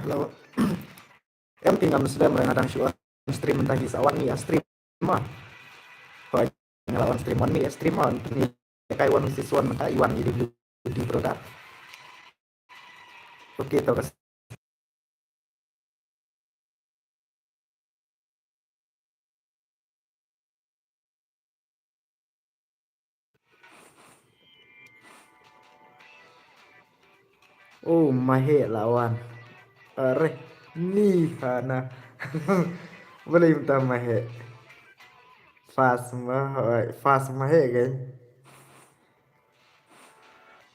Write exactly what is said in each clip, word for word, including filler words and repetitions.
Hello. Em, te ngam slem re, nga dang shu on stream mynta, ki sa wan ïa stream ma. Hooid, nga la on stream, wan ïa stream ma, ni kai wan six one mynta, i wan i W D brother. Okay, to ka Oh, Mahek la wan. Are, ni hana. Boleh minta Mahek. Fast Mahek, fast Mahek kan.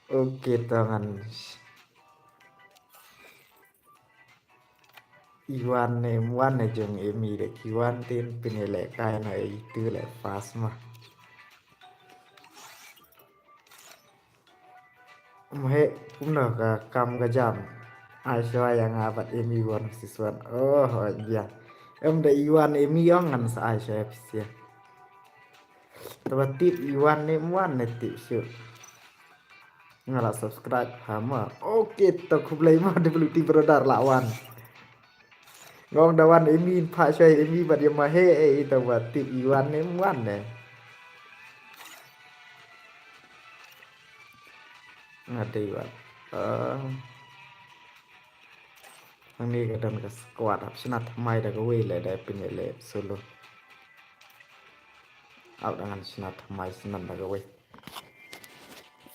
Okay, tangan. Iwan ne, wan ne jong Emi de kiwan tin pinile kai na itu le fast ma. Mahek, kumno ka kam ka jam. Ai shwa ïa nga bad Emi wan siswan. Oh, oh, ya. Em da Iwan Emi ong ngan sa ai shwa pisia. Taba tip Iwan ne, wan ne tip shu. Nga la subscribe ha ma. Okay, to khublei ma W T brother la wan. Ngong da wan Emi, pha shoi Emi bad ïa Mahek, eh, ita ba tip Iwan ne, wan ne. Nga dei wan. Ah. Hangne ka don ka squad, hap shna thymmai da kawei le, da pynleh solo. Hap da ngan shna thymmai snan da kawei.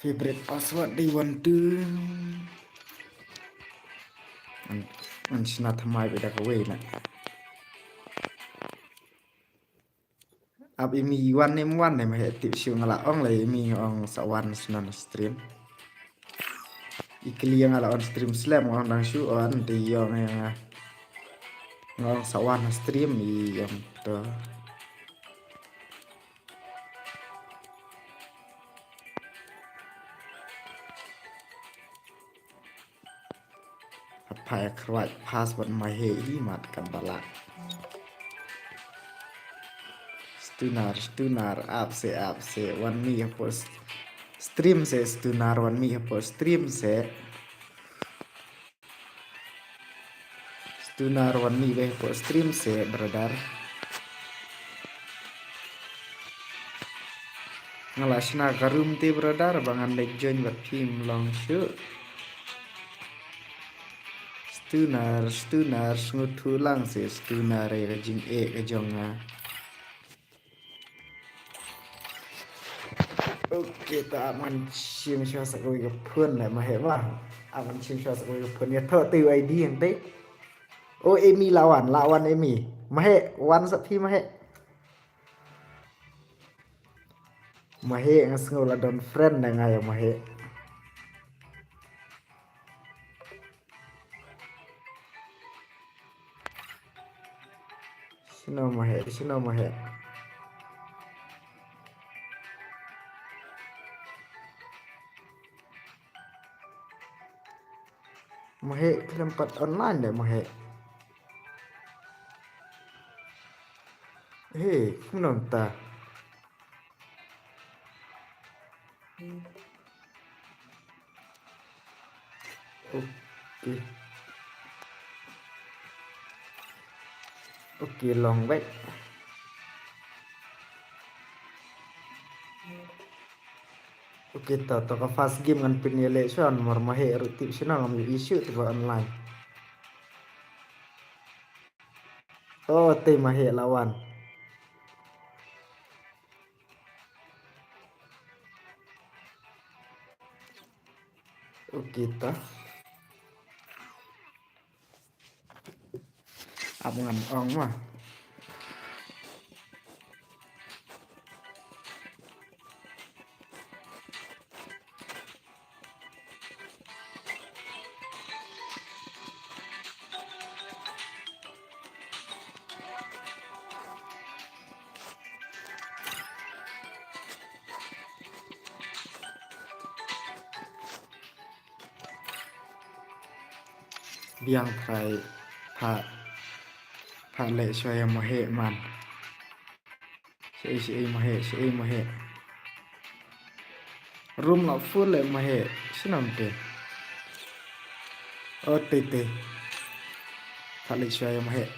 Favorite password dei one two. Ngan, ngan shna thymmai beit da kawei na. Ap Emi wan ne em wan ne Mahek tip shu, nga la ong la Emi nga ong sa wan snan stream. I kli nga la on stream slem, nga ong dang shu on te ïong nga. Nga ong sa wan stream i ong to. Phai khrwat pass bad Mahek hi mat kan bala. Stunner, Stunner, ap se, ap se, wan mih hapoh s-, stream se, Stunner, wan mih hapoh stream se. Stunner wan mih beit hapoh stream se, brother. Nga la shna ka room te, brother, ba ngan leit join bad phi, ym long shuh. Stunner, Stunner, sngewthuh lang se Stunner ïa ka jingeh ka jong nga. Okay, ta ap ngan shim shuwa sa kawei ka phone le Mahek ba. Ap ngan shim shuwa sa kawei ka phone, ïa thoh te u I D hangtei. Oh, Emi la wan, la wan Emi. Mahek, wan sa phi Mahek. Mahek, nga sngew la don friend na nga ïa Mahek. Shano Mahek, shano Mahek. Mahek khlem pat online de Mahek. Hey, kumno mynta? Okay. Okay, long beit. Okay, to, to ka first game ngan pynïaleh shuwa, namar Mahek ruh tip shano ngam ïohi shuh te ba online. Oh, te Mahek la wan. Okay, ta. Ap ngan ong ma. Biang phai, pha, pha leh shuwa ïa Mahek man. Shaei, shaei Mahek, shaei Mahek. Room la full le Mahek. Shano te? Oh, te, te. Kha leit shuwa ïa ma heh.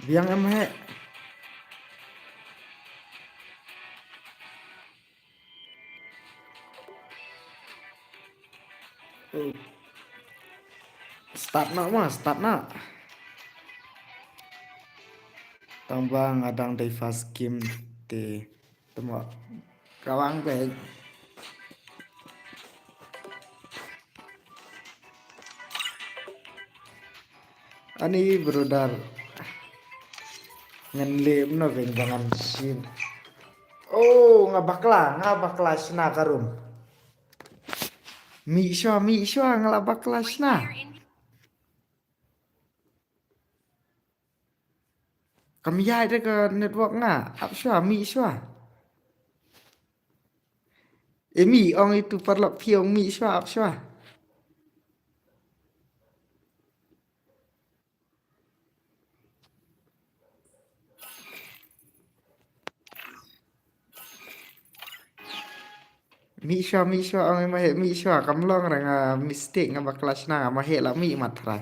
Biang em heh. Start noh ma, start noh. Tang ba nga dang dei first game te. Te mo ka wang peng. Ani brother. Ngan leh noh peng ba ngan sien. Oh, nga bakla, nga bakla shna ka room. Mih shuwa, mih shuwa, nga la bakla shna. Kam ïaid da ka network nga, ap shuwa, mih shuwa. E mih, ong itu paralok phi ong mih shuwa, ap shuwa. Mih shuwa, mih shuwa, ong ma heh, mih shuwa, kam long ra nga mistake, nga bakla shna, nga ma heh la mih mat trai.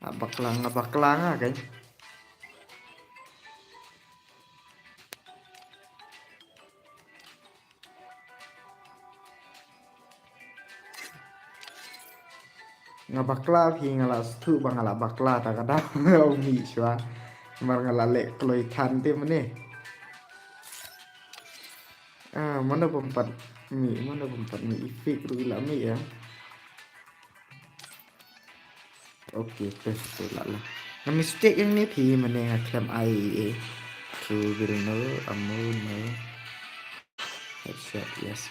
Nga bakla, nga bakla nga kan. Nga bakla phi, nga la sdang ba nga la bakla ta ka daw. Nga mih shuwa. Mar nga la leh kloi than te mane. Ah, mano bym pat mih, mano bym pat mih, i fake ruh i la mih ïa. Okay, test tu lah lah. Nga mistake ïa ngi phi mane nga khlem ai eh. True will no, ammo no. Headshot, yes.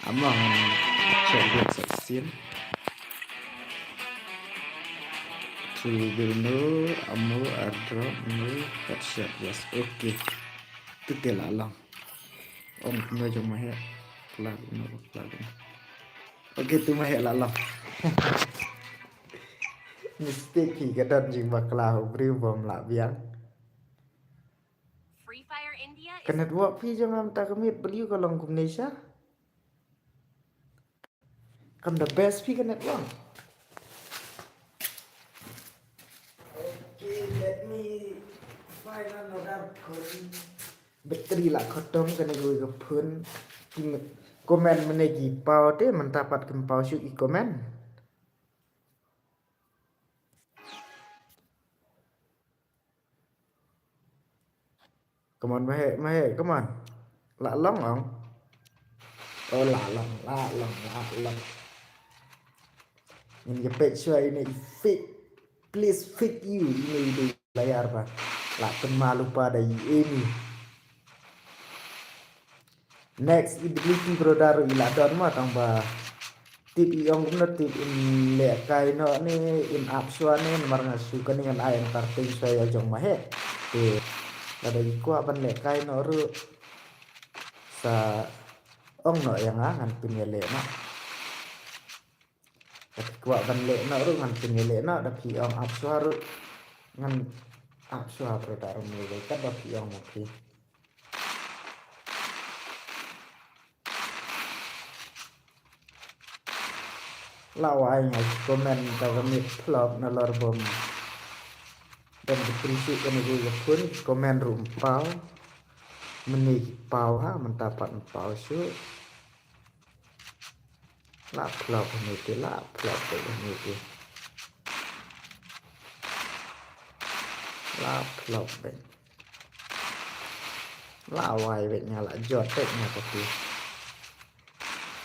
Ammo headshot, yes, sixteen. True will no, ammo airdrop no, headshot, yes. Okay. Tu te lah long. Ong no jong ma heh. Plag no, plag no. Okay, tu ma heh lah long. Mistake hi ka don jing bakla u briew bym lah biang. Ka network phi jong nga mynta ka miet briew ka long kumne sha. Kam da best phi ka network. Okay, let me find another phone. Battery la khatam kane ka phone. Ki comment mane ki paw te mynta pat kim paw shuh ki comment. Come on, ma heh, ma heh, come on. Lah long ong. Oh, lah long, lah long, lah long. Ngin ïa peit shuwa ine i fake. Please fake you. Ine i dei layar ba la pynmalu pa da i Amy. Next, i W T brother i la don ma tang ba tip i ong kumno tip in lehkai noh ne in ap shuwa ne namar nga shu kane ngan ai entertain shuwa ïa jong ma heh. Te lada i kwah ban lehkai noh ruh sa ong noh ïa nga ngan pynïaleh noh. Lada i kwah ban leh noh ruh ngan pynïaleh noh, da phi ong ap shuwa ruh ngan ap shuwa brother, mut kat ba phi ong ma phi. La wai nga comment ta ka miet flop nalor bym, bym appreciate kane ka phone, comment ruh ym paw. Mynne ki paw ha, mynta pat ym paw shuh. La flop hangne te, la flop beit hangne te. La flop beit. La wai beit, nga la jot beit nga kati.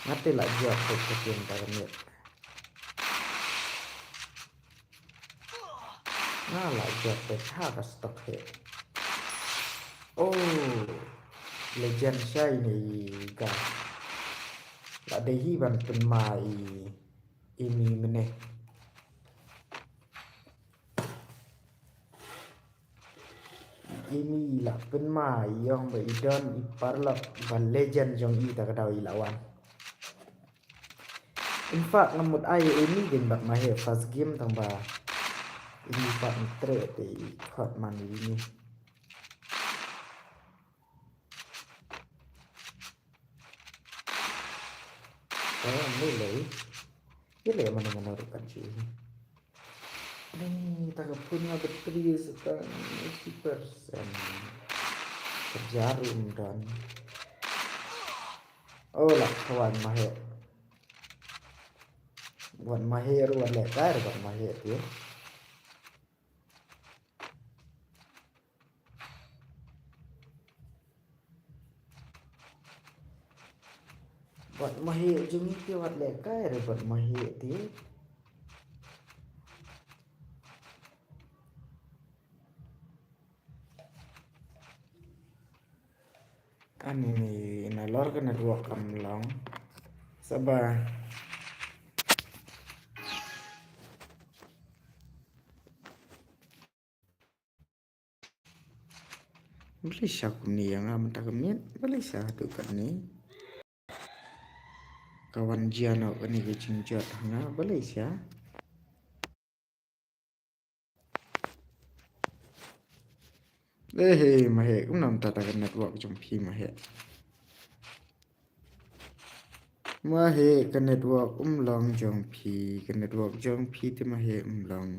Nga te la jot beit kati mynta ka miet. Nga la jot beit ha ka stock hi. Oh, legend shai ne i ka. La dei hi ban pynma i, i mi mene. I mi la pynma i ong ba i don i paralok ba legend jong i ta ka daw i la wan. In fact, nga mut ai ïa ini dien bad ma heh first game tang ba Ini pat ni tre te i khot man ini. Oh, ni lei. Ye lei mana mana rukan ci. Ni ta ka phone nga battery setang eighty percent. Kerja rum dan. Oh, la kawan mahe. Wan mahe ru wan lekar wan mahe tu. Wat mahe jong ngi te wat lehkai re wat mahe te. Ani nalor ka network kam long. Saba. Balei sha kumne ïa nga mynta ka miet, balei sha haduh katne. Ka wan jia noh kane ka jingjot ha nga, balei sha. Eh, he, mahe, kumno mynta ka network jong phi mahe. Mahe ka network um long jong phi, ka network jong phi te mahe um long.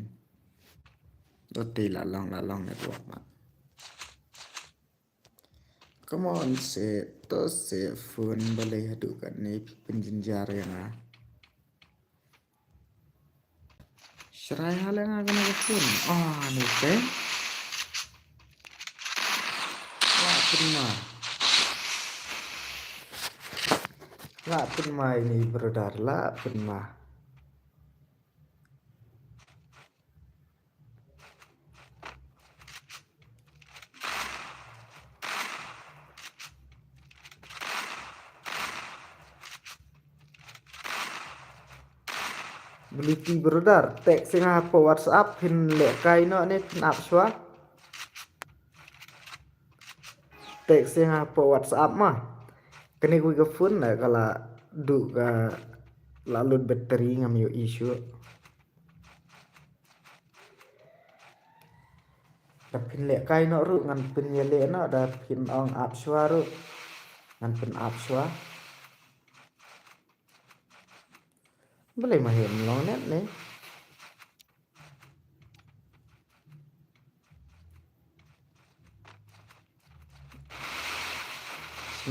Ote la long la long network ma. Come on se, to se phone balei haduh katne phi pynjynjar ïa nga. Shrai ha le nga kane ka phone. Ah, ni te. La pynma. La pynma ini brother, la pynma. Bluetooth brother, text ïa nga hapoh WhatsApp, phin lehkai noh ne phin ap shuwa. Text ïa nga hapoh WhatsApp ma. Kane kawei ka phone la ka la duh ka la lut battery ngam ïohi shuh. Da phin lehkai noh ruh ngan pynïaleh noh, da phin ong ap shuwa ruh ngan pyn ap shuwa. Balei mahe ym long net ne?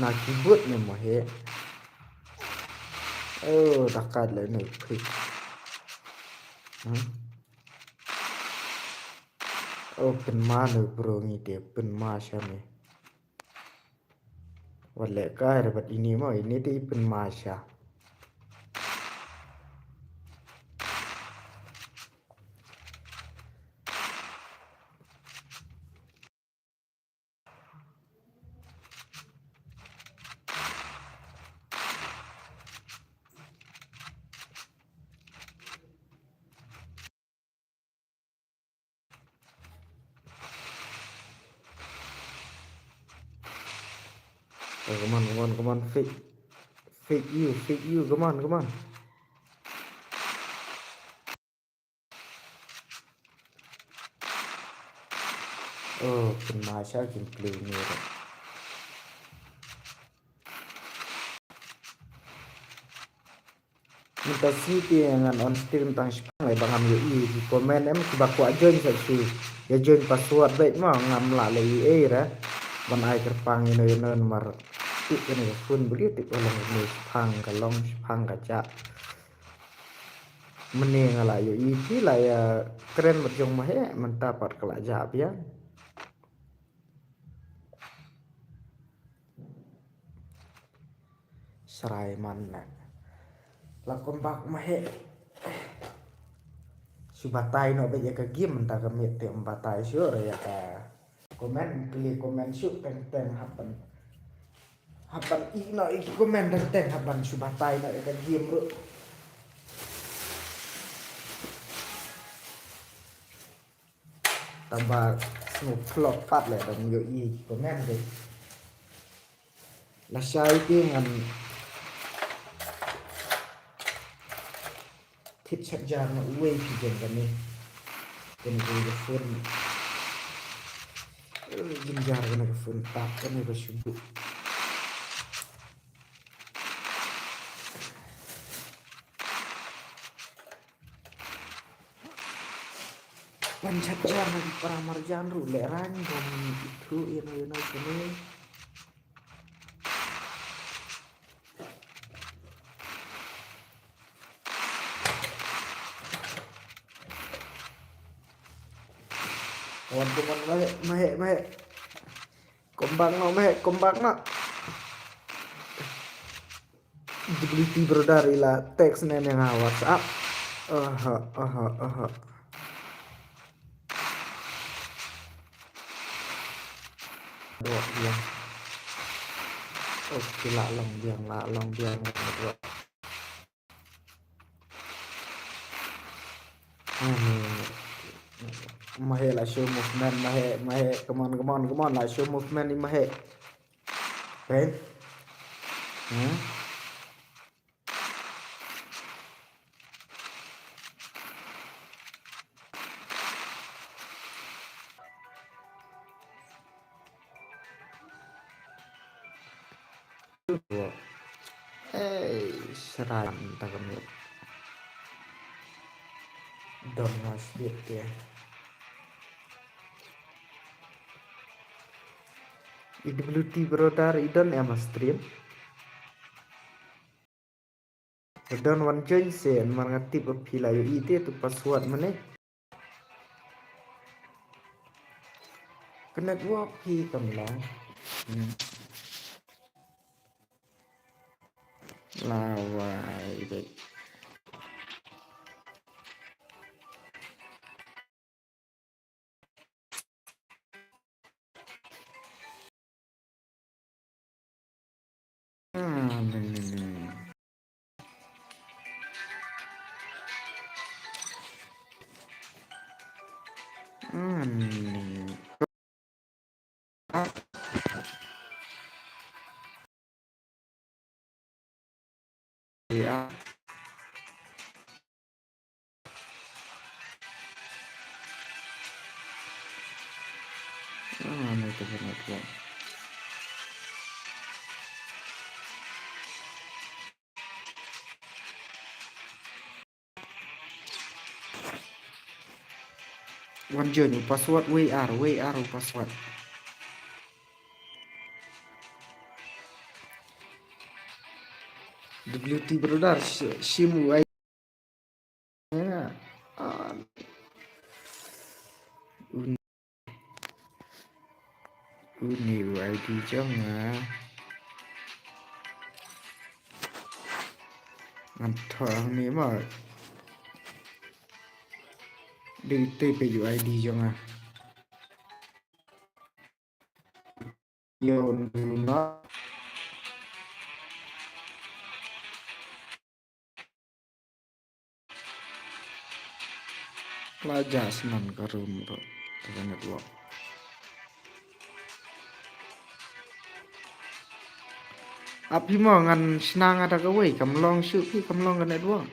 Na keyboard ne mahe. Oh, dakat le ne phi. Hmm? Oh, pynma ne bro ngi te pynma sha ne. Wat lehkai re bad ini mo, ini te i pynma sha. Oh, come on, come on, come on, fake, fake you, fake you, come on, come on. Oh, pynma sha kin play ni re. Mynta sngi te ngan on stream tang shipang, eh, ba ngam ïohi ki comment em kiba kwah join sa shu ïa join password beit ma ngam lah leh ei ei re. Ban ai kyrpang ïa no ïa no namar tip kane ka phone bali tip ka long ne shipang ka long shipang ka jah. Mynne nga lah ïohi phi lah ïa kren bad jong mahe mynta pat ka lah jah biang. Shrai man na. La kom bak mahe. Shu batai noh beit ïa ka game mynta ka miet te ym batai shuh re ïa ka comment, kylli comment shuh teng teng hap ban, hap ban ih noh ïa ki comment teng teng hap ban shu batai noh ïa ka game ruh. Tang ba sngewphlok pat leh dang ïohi ki comment de. Lashai te ngan thied shatjar na uwei phi jong kane. Kane ka phone. Eh, jynjar kane ka phone, tap kane ka shubu. Ban chat jar na ki para marjan ruh leh rang ban ithuh ïa no ïa no kine. Wan kumon, meh, meh, meh. Kombang no, meh, kombang no. W T brother ila text ne ne nga WhatsApp. Aha, aha, aha. Dok biang. Okay, la long biang, la long biang. Dok. Aduh. Mahe la show movement, mahe, mahe, come on, come on, come on, la show movement ni mahe. Pen. Hmm? Ei, seram ta ka mut. Don mas bit ya. I W T brother, i don em stream. Don wan join seh, mar nga tip ba phi la ïohi te tu password mane. Ka network phi kam long. Hmm. La wai dei. Ah, no, no, no. Ah, no, no, no. Ya. Ah, no, no, no, no. Wan join u password, wei ar, wei ar u password. W T brother, sh-, shim u ai. Ya. Ah. Un-, uni u I D jong nga. Ngan thoh ni ma. Dei te pe u I D jong nga. Yo, no. La jas man ka room ruh, ka network. Ap hi mo ngan shna nga da kawei, kam long shuh phi, kam long ka network.